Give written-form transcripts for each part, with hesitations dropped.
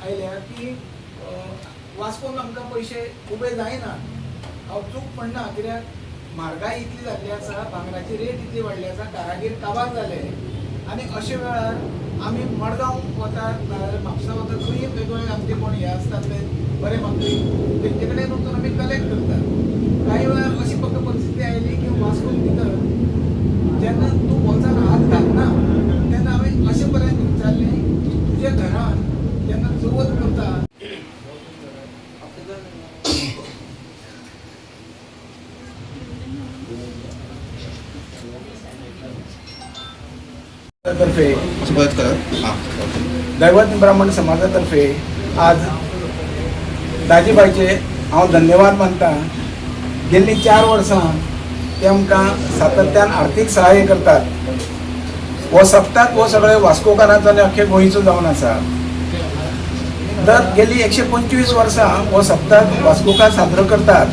आयल्या की वास्कोन आमकां पयशे उबे जायना. हांव चूक म्हणना, कित्याक म्हारगाय इतली जाल्ली आसा, भांगराची रेट इतली वाडली आसा, कारागीर काबार जाले आनी अशे वेळार आमी मडगांव वतात नाजाल्यार म्हापसा वतात, खंय वेगवेगळे आमचे कोण हे आसतात ते बरे मागपी, तेंचे कडेन वचून आमी कलेक्ट करतात. कांय वेळार अशी फक्त परिस्थिती आयली की वास्कोन भितर जेन्ना तूं बोल्सान हात घालना तेन्ना हांवें अशें पर्यंत विचारलें की तुज्या घरान जेन्ना चवथ करता. तर्फे परत करा. हां. दैवत ब्राह्मण समाजातर्फे आज दाजीबायचे हांव धन्यवाद मानता. गेल्लीं 4 वर्सां ते आमकां सातत्यान आर्थीक सहाय्य करतात. हो सप्ताक हो सगळे वास्कोकारांचो आनी अख्खे गोंयचो जावन आसा. दर गेली 125 वर्सां हो सप्ताक वास्कोकार साजरो करतात,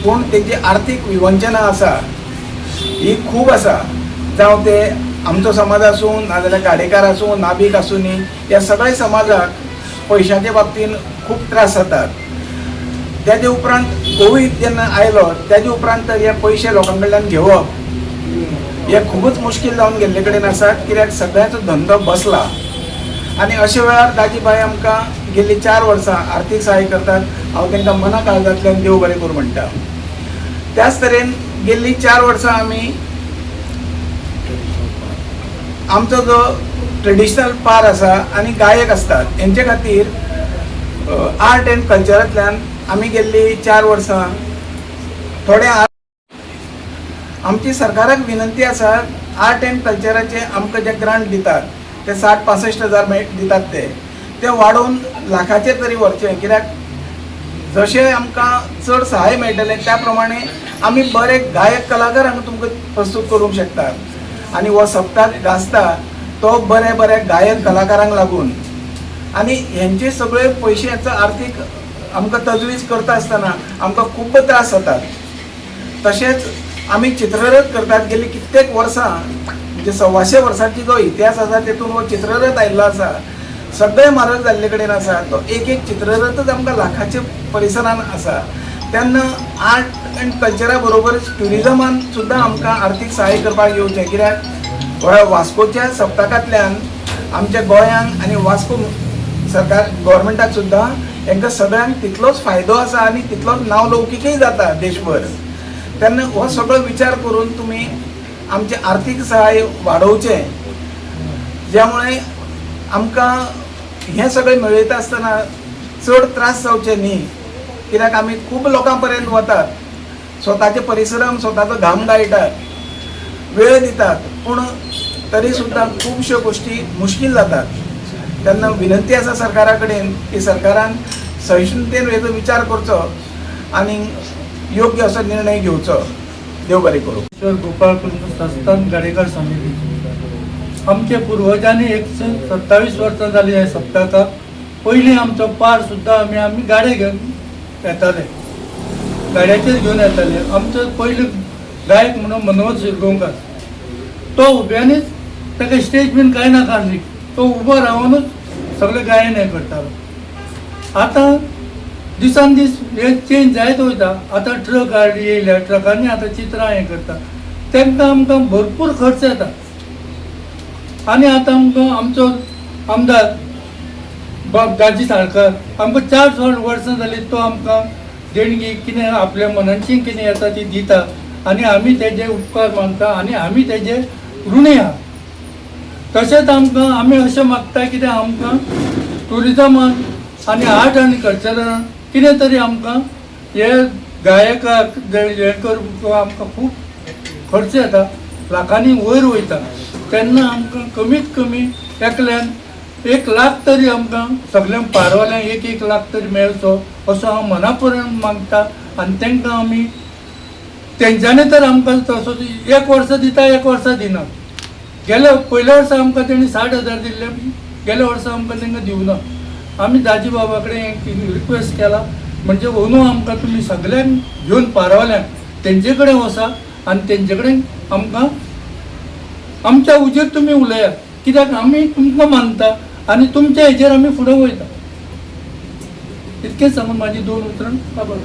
पूण तेजी आर्थीक विवंचना आसा ही खूब आसा. जावं ते आमचो समाज आसूं नाजाल्यार गाडेकार आसूं, नाबीक आसूं न्ही, ह्या सगळ्या समाजाक पयशांच्या बाबतीन खूब त्रास जातात. तेजे उपरांत कोवीड जेन्ना आयलो तेजे उपरांत तर हे पयशे लोकां कडल्यान घेवप हे खुबूच मुश्कील जावन गेल्ले कडेन आसा, कित्याक सगळ्यांचो धंदो बसला. आनी अशे वेळार दाजीबाय आमकां गेल्लीं 4 वर्सां आर्थीक सहाय्य करतात. हांव तांकां मना काळजांतल्यान देव बरें करूं म्हणटा. त्याच तरेन गेल्लीं 4 वर्सां आमी आमचो जो ट्रेडिशनल पार आसा आनी गायक आसतात हेंचे खातीर आर्ट एंड कल्चरांतल्यान आमी गेल्लीं 4 वर्सां थोडे आमची सरकाराक विनंती आसा, आर्ट एंड कल्चराचे आमकां जे ग्रांट दितात ते 60-65 हजार दितात ते वाडोवन लाखाचेर तरी व्हरचे, कित्याक जशें आमकां चड सहाय्य मेळटलें त्या प्रमाणे आमी बरे गायक कलाकार हांगा तुमकां प्रस्तूत करूंक शकतात. आनी हो सप्ताक गाजता तो बरे बरे गायक कलाकारांक लागून. आनी हेंचे सगळे पयशांचो आर्थीक आमकां तजवीज करता आसतना आमकां खूब त्रास जातात. तशेंच आमी चित्ररथ करतात गेली कित्येक वर्सां, म्हणजे 125 वर्सांची जो इतिहास आसा तेतून हो चित्ररथ आयिल्लो आसा. सगळे म्हारग जाल्ले कडेन आसा, तो एक एक चित्ररथच आमकां लाखाचे परिसरान आसा. तेन्ना आर्ट एंड कल्चरा बरोबरच ट्युरिजमान सुद्दां आमकां आर्थीक सहाय्य करपाक येवचें, कित्याक वास्कोच्या सप्तकांतल्यान आमच्या गोंयांक आनी वास्को सरकार गव्हर्मेंटाक सुद्दां हेंकां सगळ्यांक तितलोच फायदो आसा आनी तितलोच नांव लौकिकय जाता देशभर. तेन्ना हो सगळो विचार करून तुमी आमचें आर्थीक सहाय्य वाडोवचें, ज्यामुळे आमकां हें सगळें मेळयता आसतना चड त्रास जावचे न्ही, कित्याक आमी खूब लोकां पर्यंत वतात, स्वताचे परिश्रम स्वताचो घाम गाळटात, वेळ दितात, पूण तरी सुद्दां खुबश्यो गोश्टी मुश्कील जातात. तेन्ना विनंती आसा सरकारा कडेन की सरकारान सहिष्णुतेन हेजो विचार करचो आनी योग्य असो निर्णय घेवचो. देव बरें करूं. ईश्वर गोपाळ कृष्ण संस्थान गाडेकर समिती. आमच्या पुर्वजांनी 127 वर्सां जाली ह्या सप्तकाक. पयलीं आमचो पार सुद्दां आमी आमी गाडे घेवन येताले, गाड्याचेर घेवन येताले. आमचो पयलो गायक म्हणून मनोहर शिरगांवकार, तो उब्यानीच, ताका स्टेज बीन कांय नाका, तो उबो रावनूच सगळें गायन हें करतालो. आतां दिसान दीस हे चेंज जायत वयता. आतां ट्रक गाडी येयल्या, ट्रकांनी आतां चित्रां हें करता, तांकां आमकां भरपूर खर्च येता. आनी आतां आमकां आमचो आमदार बाब दाजी साळकार आमकां 4 वर्सां जालीं, तो आमकां देणगी कितें आपल्या मनाची कितें येता ती दिता आनी आमी तेजे उपकार मानता आनी आमी तेजे ऋणी आहा. तशेंच आमकां आमी अशें मागता कितें आमकां ट्युरिजमान आनी आर्ट आनी कल्चरान कितें तरी आमकां हे गायकाक हें करूंक आमकां खूब खर्च येता, लाखांनी वयर वयता. तेन्ना आमकां कमीत कमी एकल्यान 1 लाख तरी आमकां सगळ्यांक पारवाल्यांक 1-1 लाख तरी मेळचो असो हांव मना पर्यंत मागता. आनी तांकां आमी तेंच्यांनी तर आमकां तसो 1 वर्सा दिता, 1 वर्सा दिना. गेल्या पयल्या वर्सा आमकां तेणी 60,000 दिल्ले, गेल्या वर्सा आमकां तांकां दिवना. आमी दाजी बाबा कडेन रिक्वेस्ट केला, म्हणजे अंदू आमकां तुमी सगल्यांक घेवन पारवल्यांक तेंचे कडेन वचा आनी तेंचे कडेन आमकां आमच्या उजेर तुमी उलयात, कित्याक आमी तुमकां मानता आनी तुमच्या हेजेर आमी फुडें वयता. इतकेंच सांगून म्हाजी दोन उतरां काबार.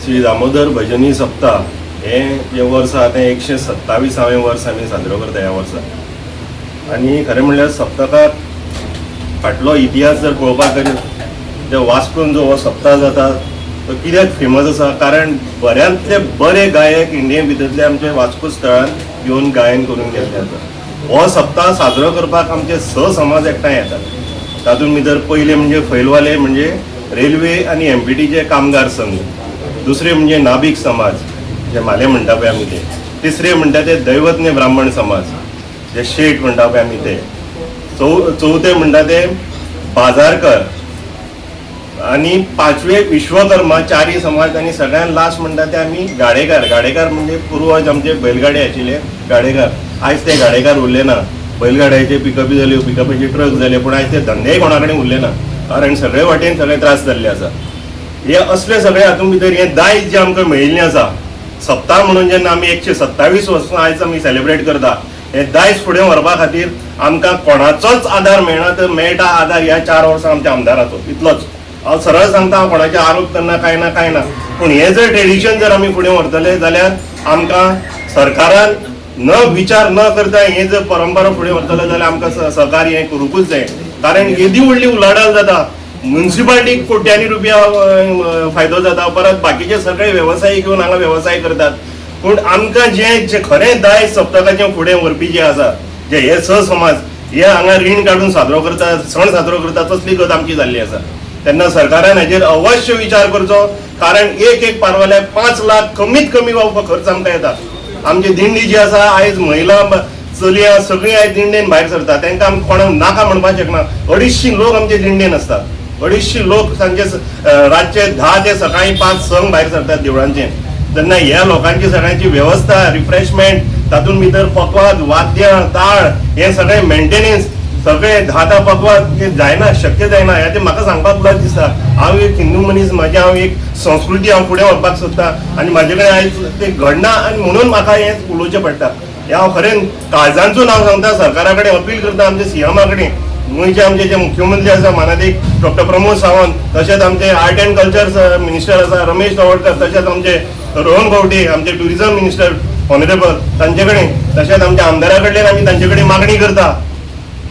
श्री दामोदर भजनी सप्ताह हें जें वर्स आहा तें 127वें वर्स आमी साजरो करता ह्या वर्सा. आनी खरें म्हणल्यार सप्तकाक फाटलो इतिहास जर पळोवपाक गेले, जे वास्कोन जो हो सप्ताह जाता तो कित्याक फेमस आसा, कारण बऱ्यांतले बरे गायक इंडिये भितरले आमचे वास्को स्थळान येवन गायन करून गेल्ले आसा. हो सप्ताह साजरो करपाक आमचे स समाज एकठांय येतात. तातूंत भितर पयले म्हणजे फैलवाले, म्हणजे रेल्वे आनी एमपीटीचे कामगार संघ, दुसरे म्हणजे नाभिक समाज जे म्हाले म्हणटा पळय आमी ते, तिसरे म्हणटा ते दैवज्ञ ब्राह्मण समाज जे शेट म्हणटा पळय आमी ते, चवथे म्हणटा ते बाजारकर आनी पांचवे विश्वकर्मा, चारी समाज, आनी सगळ्यात लास्ट म्हणटा ते आमी गाडेकार. गाडेकार म्हणजे पुर्वज आमचे बैलगाडे आशिल्ले गाडेकार. आयज ते गाडेकार उरले ना. बैलगाड्याचे पिकअपी जाल्यो, पिकअपाचे ट्रक जाले, पूण आयज ते धंदेय कोणा कडेन उरले ना, कारण सगळे वाटेन सगळे त्रास जाल्ले आसा. हे असले सगळे हातूंत भितर हें दायज जें आमकां मेळिल्लें आसा सप्ताह म्हणून, जेन्ना आमी 127 वर्सां आयज आमी सेलिब्रेट करता, हें दायज फुडें व्हरपा खातीर आमकां कोणाचोच आदार मेळना. तर मेळटा आदार ह्या 4 वर्सां आमच्या आमदाराचो, इतलोच. हांव सरळ सांगता, हांव कोणाचे आरोप करना, कांय ना कांय ना, पूण हें जर ट्रेडिशन जर आमी फुडें व्हरतले जाल्यार आमकां सरकारान न विचार न करता हें जर परंपरा फुडें व्हरतले जाल्यार आमकां सहकार्य हें करूंकूच जाय. कारण येदी व्हडली उलाढाल जाता, म्युन्सिपाल्टीक कोट्यांनी रुपया फायदो जाता, परत बाकीचे सगळे वेवसायीक येवन हांगा वेवसाय करतात, पूण आमकां जें जें खरें दायज सप्तकाचें फुडें व्हरपी जे आसा, जे हे स समाज हे हांगा रीण काडून साजरो करतात, सण साजरो करतात, तसली गत आमची जाल्ली आसा. तेन्ना सरकारान हाजेर अवश्य विचार करचो, कारण एक एक पारवाल्याक 5 लाख कमीत कमी बाबा खर्च आमकां येता. आमची दिंडी जी आसा, आयज महिला चलयां सगळीं आयज दिंडेन भायर सरता, तांकां आमी कोणाक नाका म्हणपाक शकना. 250 लोक आमचे दिंडेन आसतात, 250 लोक सांजचे रातचे 10 ते सकाळी 5-6 भायर सरतात देवळांचे. तेन्ना ह्या लोकांची सगळ्यांची वेवस्था, रिफ्रेशमेंट, तातूंत भितर पकवाद, वाद्यां, ताळ, हे सगळें मेंटेनन्स, सगळे 10 10 पकवाद हे जायना, शक्य जायना. हें तें म्हाका सांगपाक लज दिसता. हांव एक हिंदू मनीस, म्हाजी हांव एक संस्कृती हांव फुडें व्हरपाक सोदता आनी म्हाजे कडेन आयज तें घडना आनी म्हणून म्हाका हें उलोवचें पडटा. हें हांव खरें काळजांतून हांव सांगता, सरकारा कडेन अपील करता, आमच्या सीएमा कडेन, गोंयचे आमचे जे मुख्यमंत्री आसा मानादीक डॉक्टर प्रमोद सावंत, तशेंच आमचे आर्ट अँड कल्चर मिनिस्टर आसा रमेश तवडकर, तशेंच आमचे रोहन खंवटे आमचे टुरिझम मिनिस्टर ऑनरेबल तांचे कडेन, तशेंच आमच्या आमदारा कडल्यान आमी तांचे कडेन मागणी करता,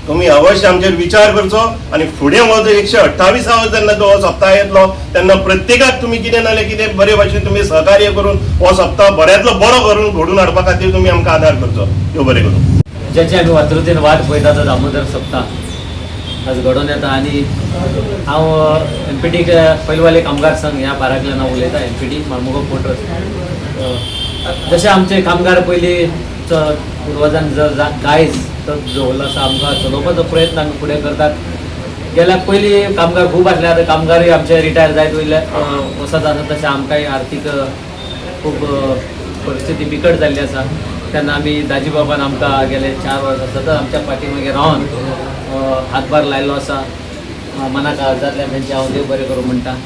तुमी अवश्य आमचेर विचार करचो आनी फुडें हो जो 128वो जेन्ना तो हो सप्ताह येतलो तेन्ना प्रत्येकाक तुमी कितें ना जाल्यार कितें बरे भाशेन तुमी सहकार्य करून हो सप्ताह बऱ्यांतलो बरो करून घडोवन हाडपा खातीर तुमी आमकां आदार करचो. देव बरें करूं. ज्याची आमी वातुरतेन वाट पळयता तो दामोदर सप्ताह आज घडोवन येता. आनी हांव एमपीटी पैलवाले कामगार संघ ह्या पारांतल्यान हांव उलयतां. MPT Mormugao porters. जशे आमचे कामगार पयलीं पुर्वजान जो दायज तो दवरलो आसा, आमकां चलोवपाचो प्रयत्न आमी फुडें करतात. गेल्या पयलीं कामगार खूब आसले, आतां कामगारूय आमचे रिटायर जायत वयले वचत आसा, तशें आमकांय आर्थीक खूब परिस्थिती बिकट जाल्ली आसा. तेन्ना आमी दाजी बाबान आमकां गेले 4 वर्सां सतत आमच्या फाटी मागीर रावन हातभार लायलो आसा. मनाक जातल्यान तेंचें हांव देव बरें करूं म्हणटा.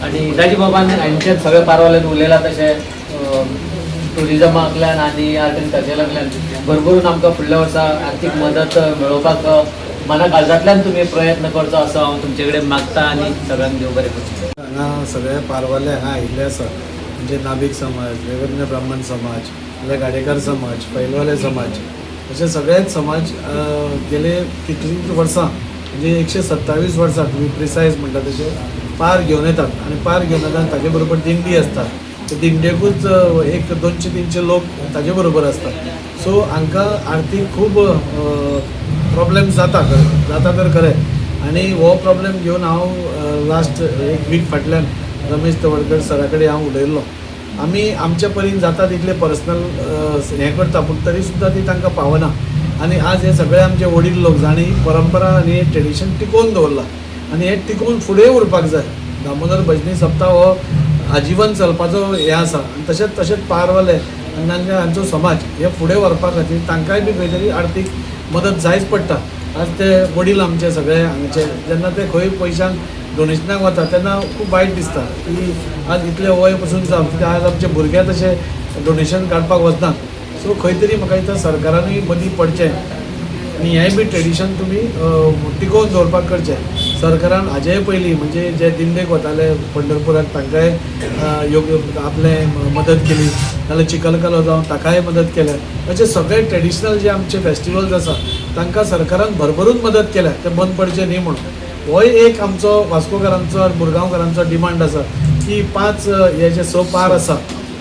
आनी दाजी बाबान हांच्यान सगळ्या पारवाल्यान उलयलां तशें ट्युरिजमांतल्यान आनी आर्ट एंड कल्चरांतल्यान भरभरून आमकां फुडल्या वर्सा आर्थीक मदत मेळोवपाक मना काळजांतल्यान तुमी प्रयत्न करचो असो हांव तुमचे कडेन मागता आनी सगळ्यांक देव बरें करूं. हांगा सगळे पारवाले हांगा आयिल्ले आसा, म्हणजे नाभिक समाज, दैवज्ञ ब्राह्मण समाज, जाल्यार गाडेकार समाज, पैलवाले समाज, अशे सगळेच समाज गेले कितलीं वर्सां, म्हणजे 127 वर्सां तुमी प्रिसायज म्हणटा तशें पार घेवन येतात. आनी पार घेवन येतात आनी ताजे बरोबर दिंडी आसता, ते दिंडेकूच एक 200-300 लोक ताजे बरोबर आसता. सो हांकां आर्थीक खूब प्रॉब्लेम जाता जाता तर खरें. आनी हो प्रॉब्लेम घेवन हांव लास्ट एक वीक फाटल्यान रमेश तवडकर सरा कडेन हांव उलयल्लो. आमी आमच्या परीन जाता तितले पर्सनल हें करता, पूण तरी सुद्दां ती तांकां पावना. आनी आज हे सगळे आमचे वडील लोक जांणी परंपरा आनी हे ट्रेडिशन टिकोवन दवरलां आनी हें टिकोवन फुडें उरपाक जाय. दामोदर भजनी सप्ताह हो आजिवन चलपाचो हें आसा. आनी तशेंच तशेंच पारवाले आनी तांचे हांचो समाज हे फुडें व्हरपा खातीर तांकांय बी खंय तरी आर्थीक मदत जायच पडटा. आज ते वडील आमचे सगळे हांगचे जेन्ना ते खंय पयशांक डोनेशनाक वता तेन्ना खूब वायट दिसता की आज इतलें वय पसून जावं, कित्याक आज आमचे भुरगे तशें डोनेशन काडपाक वचनात. सो खंय तरी म्हाका दिसता सरकारानूय मदीं पडचें आनी हेंय बी ट्रेडिशन तुमी टिकोवन दवरपाक करचें. सरकारान हाजेय पयलीं म्हणजे जे दिंडेक वताले पंढरपुराक तांकांय योग्य आपलें मदत केली, नाल्यार चिखलकालो जावं ताकाय मदत केल्या. अशे सगळे ट्रेडिशनल जे आमचे फेस्टिवल्स आसा तांकां सरकारान भरभरून मदत केल्या, ते बंद पडचे न्ही म्हणून. होय एक आमचो वास्कोकारांचो आनी मुरगांवकारांचो डिमांड आसा की 5 हे जे 6 पार आसा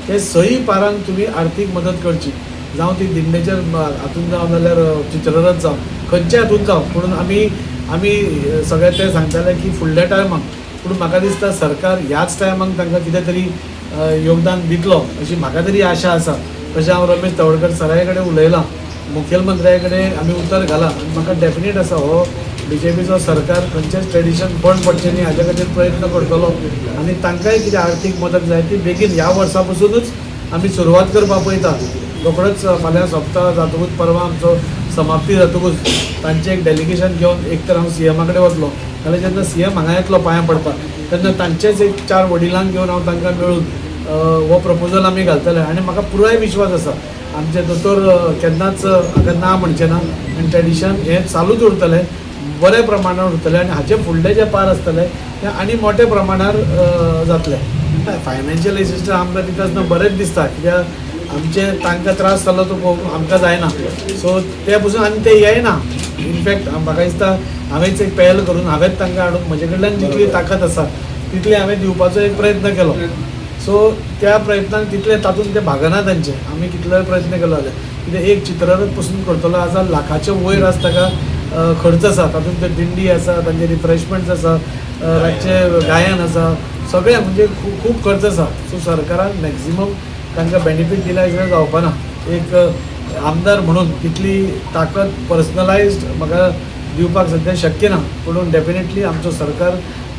ते 6 पारांक तुमी आर्थीक मदत करची, जावं ती दिंडेचेर हातून जावं नाल्यार चित्ररथ जावं खंयच्या हातून जावं. पूण आमी आमी सगळे ते सांगताले की फुडल्या टायमाक, पूण म्हाका दिसता सरकार ह्याच टायमाक तांकां कितें तरी योगदान दितलो अशी म्हाका तरी आशा आसा. तशें हांव रमेश तवडकर सराय कडेन उलयलां, मुखेलमंत्र्या कडेन आमी उतर घालां आनी म्हाका डेफिनेट आसा हो बीजेपीचो सरकार खंयचेंच ट्रेडिशन बंद पडचें न्ही हाजे खातीर प्रयत्न करतलो आनी तांकांय कितें आर्थीक मदत जाय ती बेगीन ह्या वर्सा पसुनूच आमी सुरवात करपाक पळयता. रोखडोच फाल्यां सोंपता जातकूच, परवां आमचो समाप्ती जातकूच तांचें एक डेलिगेशन घेवन एक तर हांव सीएमा कडेन वतलो, नाल्यार जेन्ना सीएम हांगा येतलो पांयां पडपाक तेन्ना तांचेच एक 4 वडिलांक घेवन हांव तांकां मेळून हो प्रपोजल आमी घालतले. आनी म्हाका पुराय विश्वास आसा आमचे दोतोर केन्नाच हाका ना म्हणचे ना आनी ट्रेडिशन हें चालूच उरतलें, बऱ्या प्रमाणान उरतलें आनी हाचे फुडले जे पार आसतले ते आनी मोठ्या प्रमाणार जातले. फायनान्शियल एसिस्टन्स आमकां दिता आसतना बरेंच दिसता, कित्याक आमचे तांकां त्रास जालो तो पळोवन आमकां जायना, सो ते पसून आनी ते येयना. इनफॅक्ट म्हाका दिसता हांवेंच एक पहल करून हांवेंच तांकां हाडून म्हजे कडल्यान जितली ताकद आसा तितली हांवें दिवपाचो एक प्रयत्न केलो. सो त्या प्रयत्नान तितले तातूंत ते भागना तांचे, आमी कितलोय प्रयत्न केलो जाल्यार कित्याक एक चित्ररथ पसून करतलो आसा लाखाचे वयर आज ताका खर्च आसा, तातूंत ते दिंडी आसा, तांचे रिफ्रेशमेंट्स आसा, रातचें गायन आसा, सगळें म्हणजे खूब खूब खर्च आसा. सो सरकारान मॅक्झिमम तांकां बेनिफीट दिल्या शिवाय जावपाना. एक आमदार म्हणून तितली ताकद पर्सनलायज्ड म्हाका दिवपाक सद्या शक्य ना, पूण डेफिनेटली आमचो सरकार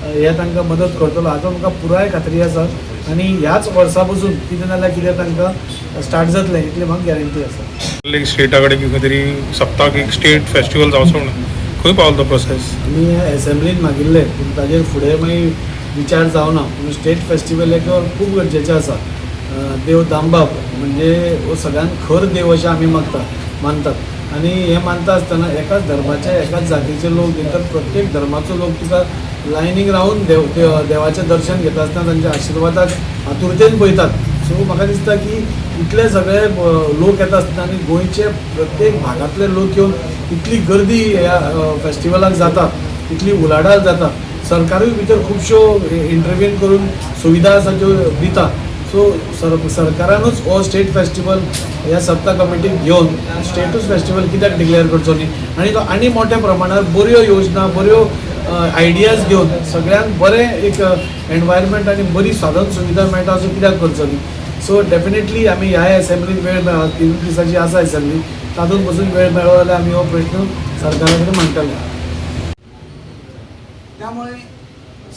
हे तांकां मदत करतलो हाचो म्हाका पुराय खात्री आसा आनी ह्याच वर्सा पसून कितें नाल्यार कितें तांकां स्टार्ट जातलें इतली म्हाका गॅरंटी आसा. एक स्टेटा कडेन खंय तरी सप्ताक एक स्टेट फेस्टिवल जावचो म्हणून खंय पावलो तो प्रोसेस? आमी एसेंब्लीन मागिल्लें पूण ताजेर फुडें मागीर विचार जावना. पूण स्टेट फेस्टिवल एक खूब गरजेचें आसा. देव दामबाब म्हणजे हो सगळ्यान खर देव अशें आमी मानतात आनी हें मानता आसतना एकाच धर्माचे एकाच जातीचे लोक न्ही तर प्रत्येक धर्माचो लोक तुका लायनीक रावन देवाचें दर्शन घेता आसतना तांच्या आशिर्वादाक आतुरतेन पळयतात. सो म्हाका दिसता की इतले सगळे लोक येता आसतना आनी गोंयचे प्रत्येक भागांतले लोक येवन इतली गर्दी ह्या फेस्टिवलाक जाता, इतली उलाढाल जाता, सरकारूय भितर खुबश्यो इंटरव्हीन करून सुविधा आसा त्यो दिता. सो सरकारानूच हो स्टेट फेस्टिवल ह्या सप्ता कमिटीक घेवन स्टेटूच फेस्टिवल कित्याक डिक्लेअर करचो न्ही आनी तो आनी मोठ्या प्रमाणार बऱ्यो योजना बऱ्यो आयडियाज घेवन सगळ्यांक बरें एक एनवायरमेंट आनी बरी साधन सुविधा मेळटा असो कित्याक करचो न्ही. सो डेफिनेटली आमी ह्या एसेंब्लीन वेळ मेळ्ळो, 3 दिसाची आसा एसेंब्ली, तातूंत पसून वेळ मेळ्ळो जाल्यार आमी हो प्रश्न सरकारा कडेन मांडटले. त्यामुळे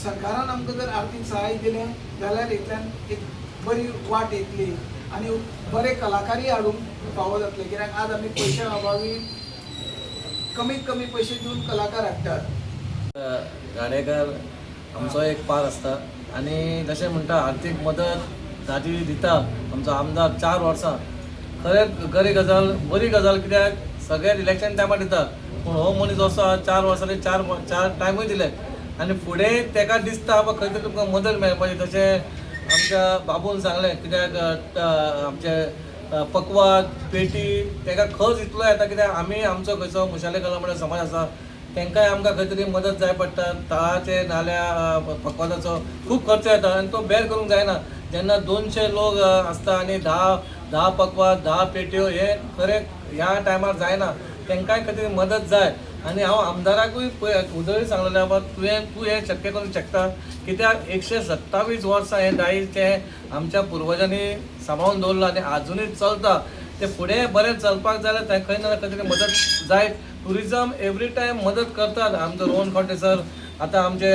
सरकारान आमकां जर आर्थीक सहाय्य दिलें जाल्यार इतल्यान एक बरी वाट येतली आनी बरे कलाकारय हाडूंक फावो जातले, कित्याक आज आमी पयशा अभावी कमीत कमी पयशे दिवन कलाकार हाडटात. गाडेकर आमचो एक पार आसता आनी जशें म्हणटा आर्थीक मदत दादी दिता आमचो आमदार 4 वर्सां, खरें बरी गजाल, बरी गजाल, कित्याक सगळे इलेक्शन टायमार दिता, पूण हो मनीस असो आहा 4 वर्सांनी 4 टायमूय दिले आनी फुडें तेका दिसता बाबा खंय तरी तुमकां मदत मेळपाची. तशें आमच्या बाबून सांगलें, कित्याक आमचे पकवाज पेटी तेका खर्च इतलो येता, कित्याक आमी आमचो खंयचो मुशाले कला म्हणल्यार समाज आसा तेंकांय आमकां खंय तरी मदत जाय पडटा, ताळाचे नाल्या पकवाजाचो खूब खर्च येता आनी तो बेर करूंक जायना. जेन्ना 200 लोक आसता आनी 10 पकवाज 10 पेट्यो हे खरें ह्या टायमार जायना, तेंकांय खंय तरी मदत जाय. आनी हांव आमदाराकूय पळय उदय सांगलेलें बाबा तूं हें शक्य करूंक शकता, कित्याक 127 वर्सां हें दायज तें आमच्या पुर्वजांनी सांबाळून दवरलां आनी आजुनूय चलता, तें फुडें बरें चलपाक जाय जाल्यार खंय ना खंय तरी मदत जाय. टुरिजम एवरी टायम मदत करतात, आमचो रोहन खंवटे सर आतां आमचे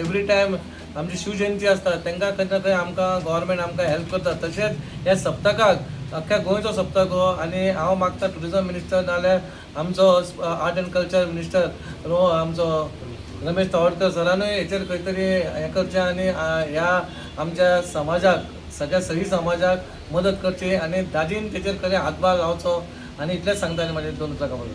एवरी टायम आमची शिवजयंती आसता तांकां खंय ना खंय आमकां गव्हर्मेंट आमकां हेल्प करता. तशेंच ह्या सप्तकाक अख्ख्या गोंयचो सप्तक हो आनी हांव मागता टुरिजम मिनिस्टर नाल्यार आमचो आर्ट एंड कल्चर मिनिस्टर आमचो रमेश तवडकर सरानूय हेचेर खंय तरी हें करचें आनी ह्या आमच्या समाजाक सगळ्या सही समाजाक मदत करची आनी दादीन तेचेर खरें हातभार लावचो आनी इतलेंच सांगता आनी म्हाजे 2 उतरां खबर.